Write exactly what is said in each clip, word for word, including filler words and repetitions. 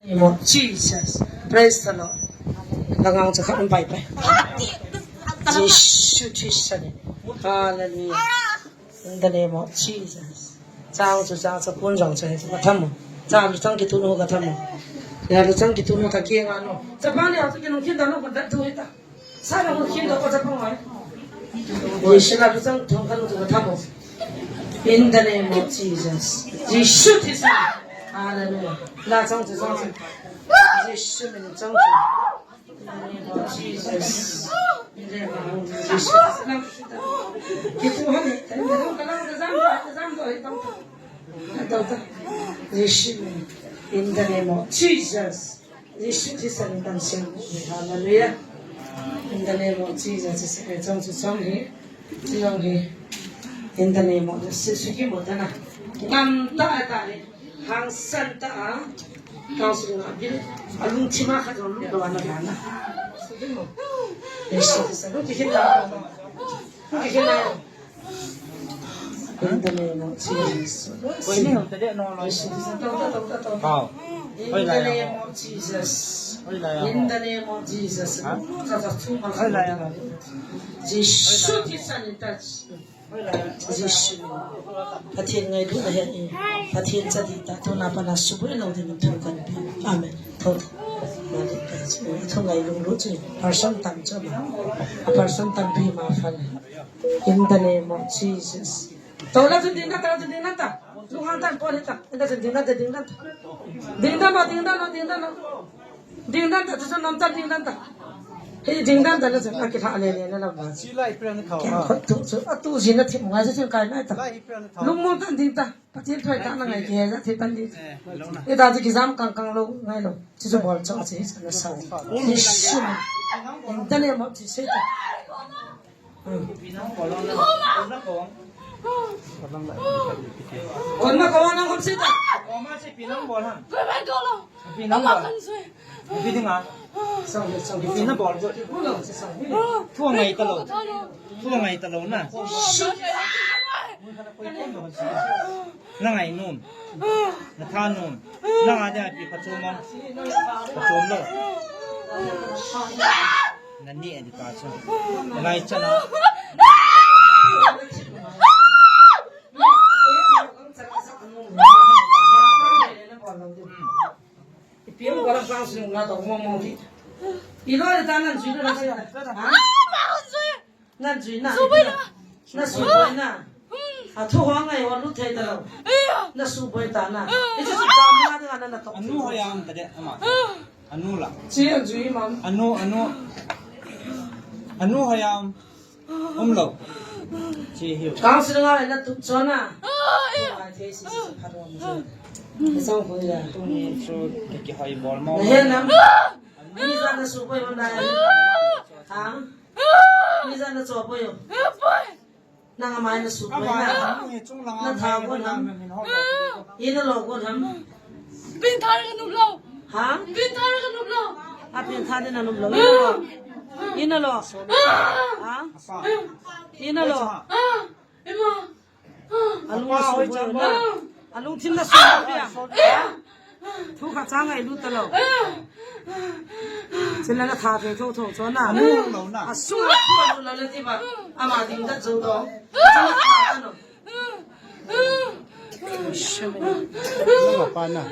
Name of Jesus. Praise the Lord. Langang cha khat um pai pai. Jesu Christ name. Hallelujah. In the name of Jesus. Chang chu chang cha pun jong cha he ka tham. Cha lu chang ki tu nu ka tham. Ya lu chang ki tu nu ta ki nga no. Cha pa ni a chu ki nung kin da no ka da tu ta. Sa na hung khin to ko cha phong ai. Jesu la chang thong kan tu ka tha ko. In the name of Jesus. Jesu Christ. Hallelujah. La chang chu chang chu. Jesu min chang chu. In the name of Jesus. In the name of Jesus. Ki tu ha ni. Ka lang ka zam ka zam to he tong. Jesu min. In the name of Jesus. Jesu Christ in the name. Hallelujah. In the name of Jesus. Chang chu chang hi. Chang hi. In the name of Jesus. Suki mo ta na. Ngam ta ta ni. Hangsan ta a. Kau su na bil. Alung chima khat lu do na na. Jesu Christ. Lu ki hin na. Lu ki hin na. In the name of Jesus. Wow. In the name of Jesus. In the name of Jesus. Jesu Christ in touch. Jesu. Pathen ngailutna hen, Pathen cha ding ta, tuna pat a suboi lou ding in thu kan pe. Amen. Tho. Malik ka chu, thu ngailutna chu, person tam chu ma. A person tampi ma pha le. In the name of Jesus. To la chu ding na ta, chu ding na ta. Lu han tan pon ta. In the chu ding na ta, ding na ta. Ding na ma, ding na na, ding na na. Ding dan ta, chu chu nom ta, ding dan ta. Hi ding dan ta na chu, a ki tha le le na la ba. Chi lai pren khau. Keng khot tu chu, a tu jin na thim ngai chu, chu kai nai ta. Lai pren khau. Lung mo tan ding ta. Pathen thoi ta na ngai ki he ja thi tan ding. Eh, lo na. I ta chu ki jam kang kang lou ngai lou. Chu chu bol cha chi sa na sa. Ni shi. In the name of Jesus. Kon na kawan ang kon sita. Koma si pinang bol ha. Koi ban ko lo. Pinang bol. Ipi ding a? Ipi na bol bol. Thu ngai ta lou. Thu ngai ta lou na. Na ngai nom. Na tha nom. Na nga dia pi pachom nom. Pachom lou. Na ni a di ta chu. Lai cha na. Ipi ang ko lang pang sung na to mo mo di. Ilo le ta nan jui na sa. Ha? Nan jui na. Na suboi na. A thu ho ngai ho lu thei ta lou. Na suboi ta na. I chu su ta ma de na na to. Anu ho yang ta de ama. Anu la. Chi an jui mam. Anu, anu. Anu ho yang. Um lou. Chi hiu. Kang sing ngai na tu chona. Ai thei si si pha ro mo. Song hu ya. Tu ni chu ki hoi bol mo. Na he nam. Mi za na suboi mo na. Ha? Mi za na suboi yo. Nang amai na suboi na. Na tha ko nam. Ina lo ko nam. Pin thar ka nup lou. Ha? Pin thar ka nup lou. A pin thar na nup lou. Ina lo. Ina lo. Ha? Ina lo. Ema. Alung na suboi na. Alung thim na suboi ya. Thu kha cha ngailu ta lou. Chila na tha thei tho tho cho na. Anu lo na. A sung a thu anu lo na ti ba. Ama ding ta zo to. Chila tha ta no. Nang pa na.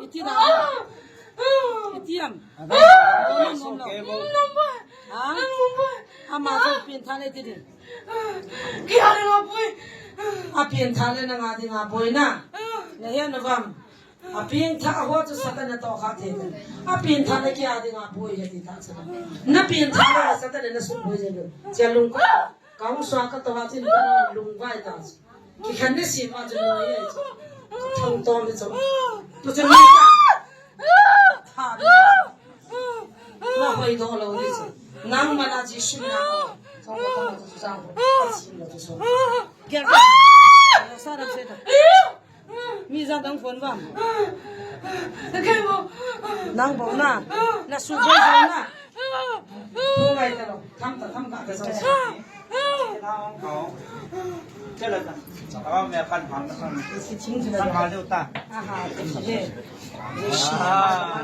Iti nam? Iti nam? Nom, nom, nom. Ha? Ama chu pin tha le ti di. Kya le ma Apengthah le nanga dinga boina. Nahe navam. Apengthah ho chu Satan natoh kha thei. Apengthah le kei a dinga boi ahi ti tah chu. Napengthah le Satan nasuh boi jeng. Chia lungkot. Kahung sua katoh a chun kalungvai ta chu. Kikhen nasem a chu noi e chu. Thong tom e chu. Tu chu mi ta. Tha ni. Nahoi doh lou ni chu. Nangma na Jesu na. Chong ka ta chu chang. Chim lo chu chong. Kya ka? Sa ram se ta. Mi jat dang phone vam. Nang bol na. Nasuh boi jong na. Bol ngai ta lo. Tham ta, tham ka ta sa. Chala ta. Awa me khan phang na khan. Khan ma leo ta. Aha, ta si de. Ah.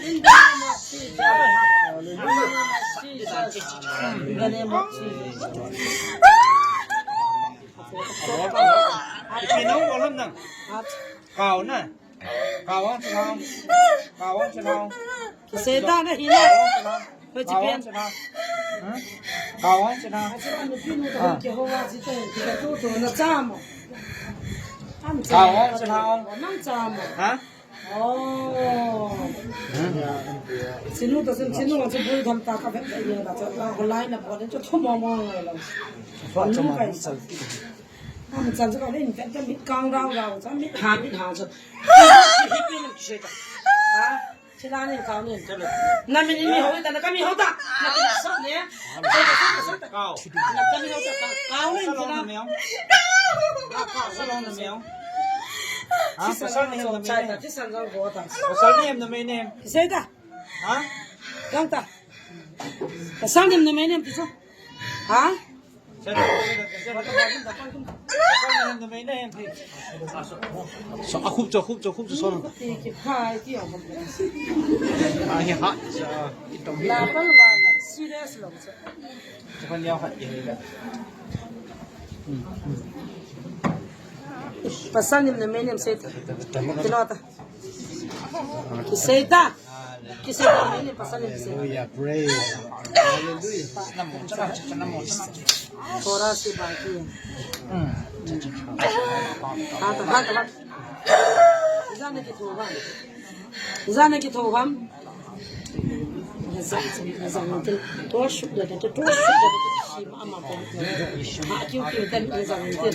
In the name of Jesus. In the name of Jesus. Ipi nang bol ham nang? Kau na. Kau ang chenang. Kau ang chenang. Kisei ta na hi na. Kau ang chenang. Hoi chi pen. Kau ang chenang. Hmm? Kau ang chenang. Achu anu pinu ta. Ah. Kihou a chi ta. Kihou tu na chamo. Kau ang chenang. Nang chamo. Ha? Oh. Chinu ta sin, chinu ta sin, bui tham ta ka vet ta ye la, cha la ko lai na bo de, cha tho mo mo ngai la. Am chan cha ka le in vet ta mit kang rau rau, cha mit ha, mit ha cha. Hi pi na kisei ta. Ha? Chila ni ka ni. Na mi ni mi ho ta na ka mi ho ta. Na ki sa ne. Kau. Na ka mi ho ta. Kau ni chila. Kau sa long na meong. Ha, pasal ni hem na meinem. Pasal ni hem na meinem. Kisei ta. Ha? Lang ta. Pasal ni hem na meinem ti chu. Ha? So, a khup cho, khup cho, khup cho, so. Ti ki phai ti ong. A hi ha. La pal wa na serious lo. Pasal ni hem na meinem sei ta. Kilo ta. Kisei ta. Kisei ta, meinem pasal ni sei. Hallelujah, praise. Hallelujah. Thora si baki. Hmm. Ha ta, ha ta, ha ta. Ijat na kitho ham? Ijat na kitho ham? Ijat, ijat na kitho. To shuk da, to, to shuk da, to shima ama ko. Ha, kiu, kiu, tan, ijat na kitho.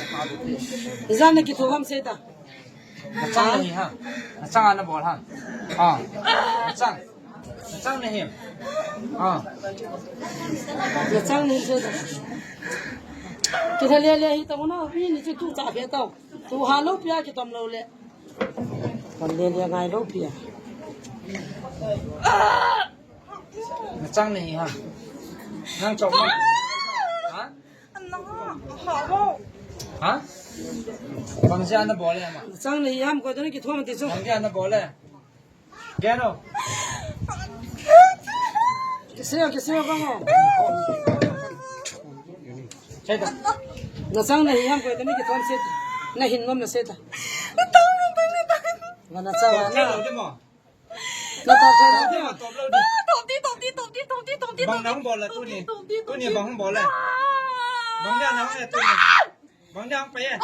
Ijat na kitho ham sei ta. Nachang nahi ha. Nachang ana bol ha. Ha. Nachang. Nachang nahi. Ha. Nachang nahi sei ta. Kitha le le hi ta na, mi ni chu tu cha phe ta. Tu ha lo pia kitom lo le. Kon le le ngai lo pia. Nachang nahi ha. Nang chok ma. Ha? Ha? Bang jeh a nabol e ama? Nachang nahi ham, koi toh nakithom ti chu. Bang jeh a nabol e? Gel o. Kisei o, kisei o bang o. Sei ta. Nachang nahi ham, koi toh nakithom sei ta. Nahin nom na sei ta. Natong, natong, natong. Ga na cha ga na. Top lou di mo. Natong, natong. Top lou di. Top di, top di, top di, top di, top di. Bang na hung bol la tuni. Top di, top di, top di. Tuni bang hung bol la. Ah. Bang dia na hung e tuni. Bang dia hung pai e.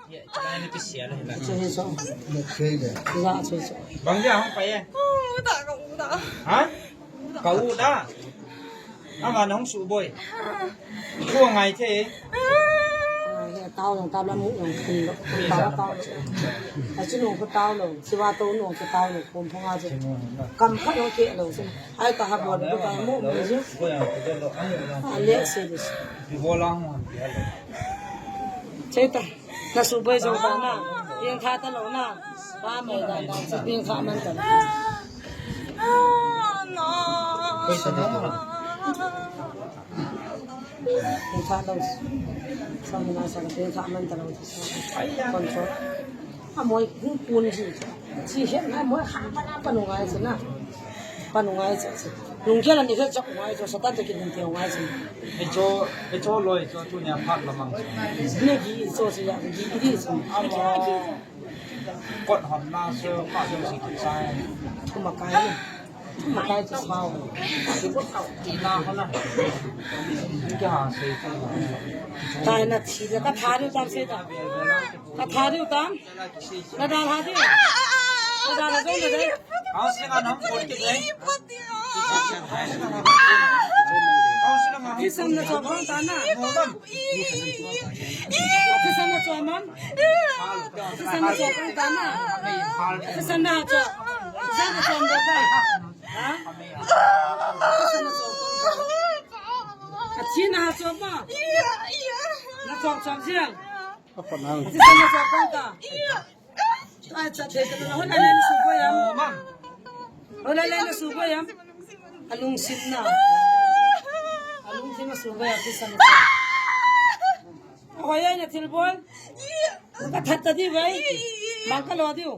Ye, chulai ni kisia la hila. Che he so. Ga che so. Bang dia hung pai e. U ta, ka u ta. Ha? Ka u ta. Ama nahung suboi. Khu ngai thei. Ah, he tao jong tao la mu jong khu lo. Tao tao. A chi nung khu tao lo. Chi va to nung khu tao lo. Khum phung a chi. Kam khat jong keh lo chi. Ai ta ha bol bu ta mu mu ji. A le se dis. Che ta. Na suboi jong ta na. Yen tha ta lo na. Ba mai dan dan chi peng kha man ta. Peng kha lo. Sa mi na sa peng kha man ta lo. Kon cho. A moi hu pun ji. Chi he na moi kha pa na pa nu ngai chi na. Pa nu ngai chi. Lung kia la ni he chok ngai cho sa ta te ki lung kia ngai chi. He cho, he cho loi cho tu nia phat la mang. Ne gi cho chi ya gi di chi. A mo. Kot hom na so pa so si ki sai. Kuma kai. Makai chu sao. Taina thi le ka tha diu tam sei ta. Ka tha diu tam. Na da ha diu. Na da ha diu na dei. Thisan na chom bang ta na. Thisan na chom man. Thisan na chom bang ta na. Thisan na chom. Thisan na chom bang ta. Ha? Thisan na chom bang ta. Ka thi na chom ma. Na chom chom jeng. Thisan na chom bang ta. Ai, cha thei ta na, hoilai le na subo yam. Hoilai le na subo yam. Alungsim na. Alungsim a subo yam, thisan. Hoi ai na thilbol. Ka that ta diu vai. Bang ka lo diu.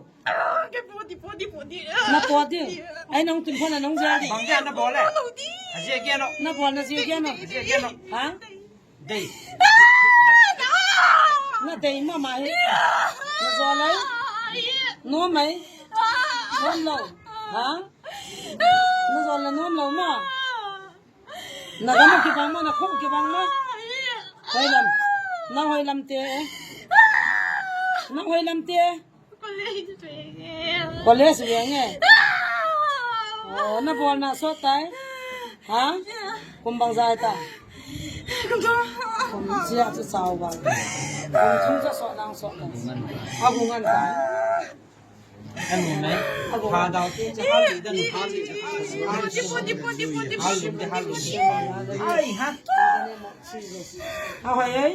Na po diu. Ai nang tun pha na nang jia diu. Bang dia na bol le. Ajia kia no. Na bol na jia kia no. Ajia kia no. Ha? Dei. Na dei mama hi. Na jol lai. Nom mai. Nom lou. Ha? Na jol na nom lou ma. Na gam kibang ma, na khum kibang ma. Hoilam. Nang hoilam te. Nang hoilam te. College veng e. College veng e. Oh, na bol na sot tai. Ha? Kum bang jai ta. Kum chia chu sao bang. Kum thum cha sot nang sot nang. A bu ngan ta. Anu nai. Pha dau te cha ha li da nu ha li. Ai ha. A hoi ai.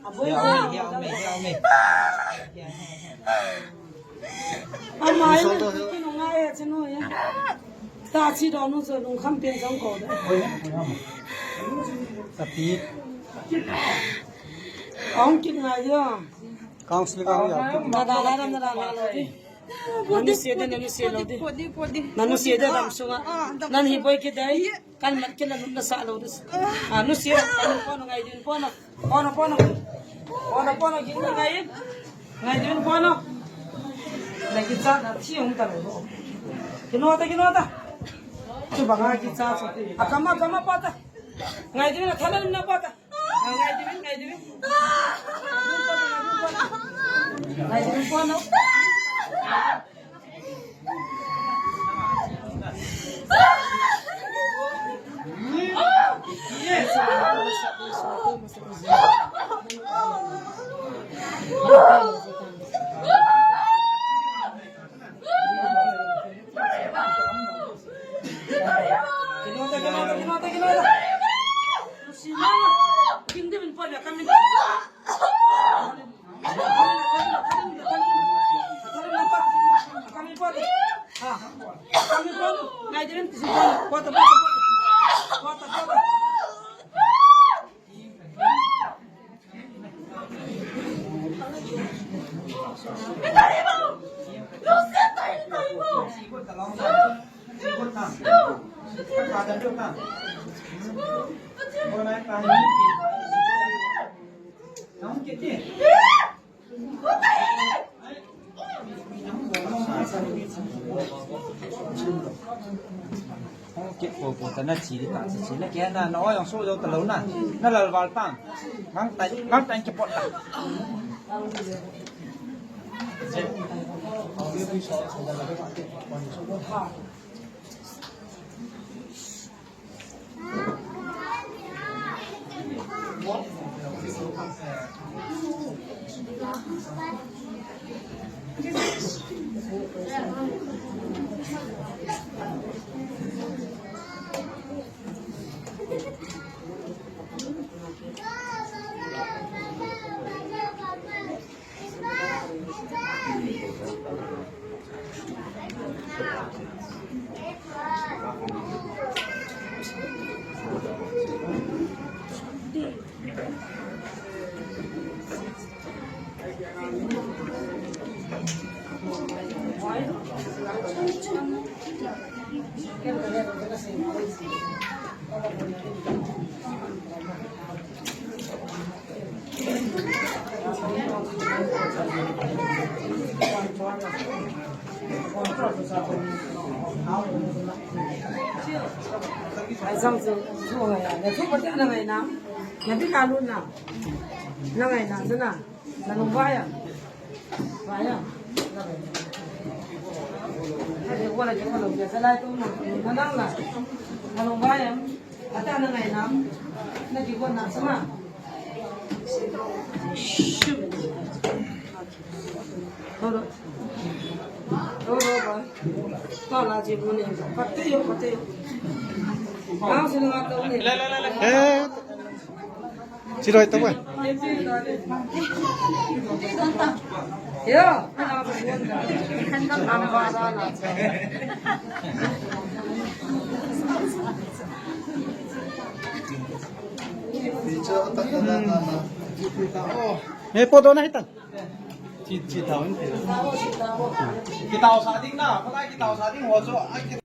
Help me, help me, help me. Amai na, kinu ngai a chinu ya. Ta chi do nu so nung kham pen jong ko da. Tapi. Ong kin ngai ya. Counseling ka ya. Na da da da da da lo di. Nanu se de, nanu se lo di. Nanu se de dam sunga. Nan hi boi ki dai. Kan mat kila num na sa lo dus. Ah, nu sia, kan pono ngai din pono. Pono, pono. Pono, pono, gin ngai. Ngai din pono. Na kicha na thi hung ta lo. Kino ta, kino ta. Chu banga kicha chu. A kama, kama pata. Ngai din na thala na pata. Ngai din, ngai din. Ngai din pono. Hung kit popo ta na chi di ta chi chi na ke na na oi ong so jo ta lo na. Na lal val tang. Ngang tai, ngang tai ke pot ta. Ai, sang chu, chu ngai a. Na chu pa ta na ngai na. Na bi ka lu na. Na ngai na, chu na. Na lu ba ya. Ba ya. Ai, ko la, ko la, ya sa lai tu na. Na nang la. Na lu ba ya. Ata na ngai na. Na ki ko na sa ma. Eh, chiroi ta ba. Me po do na hitan. Chi, chi tao in. Kitao sa ding na, palai kitao sa ding ho chu, ai ki-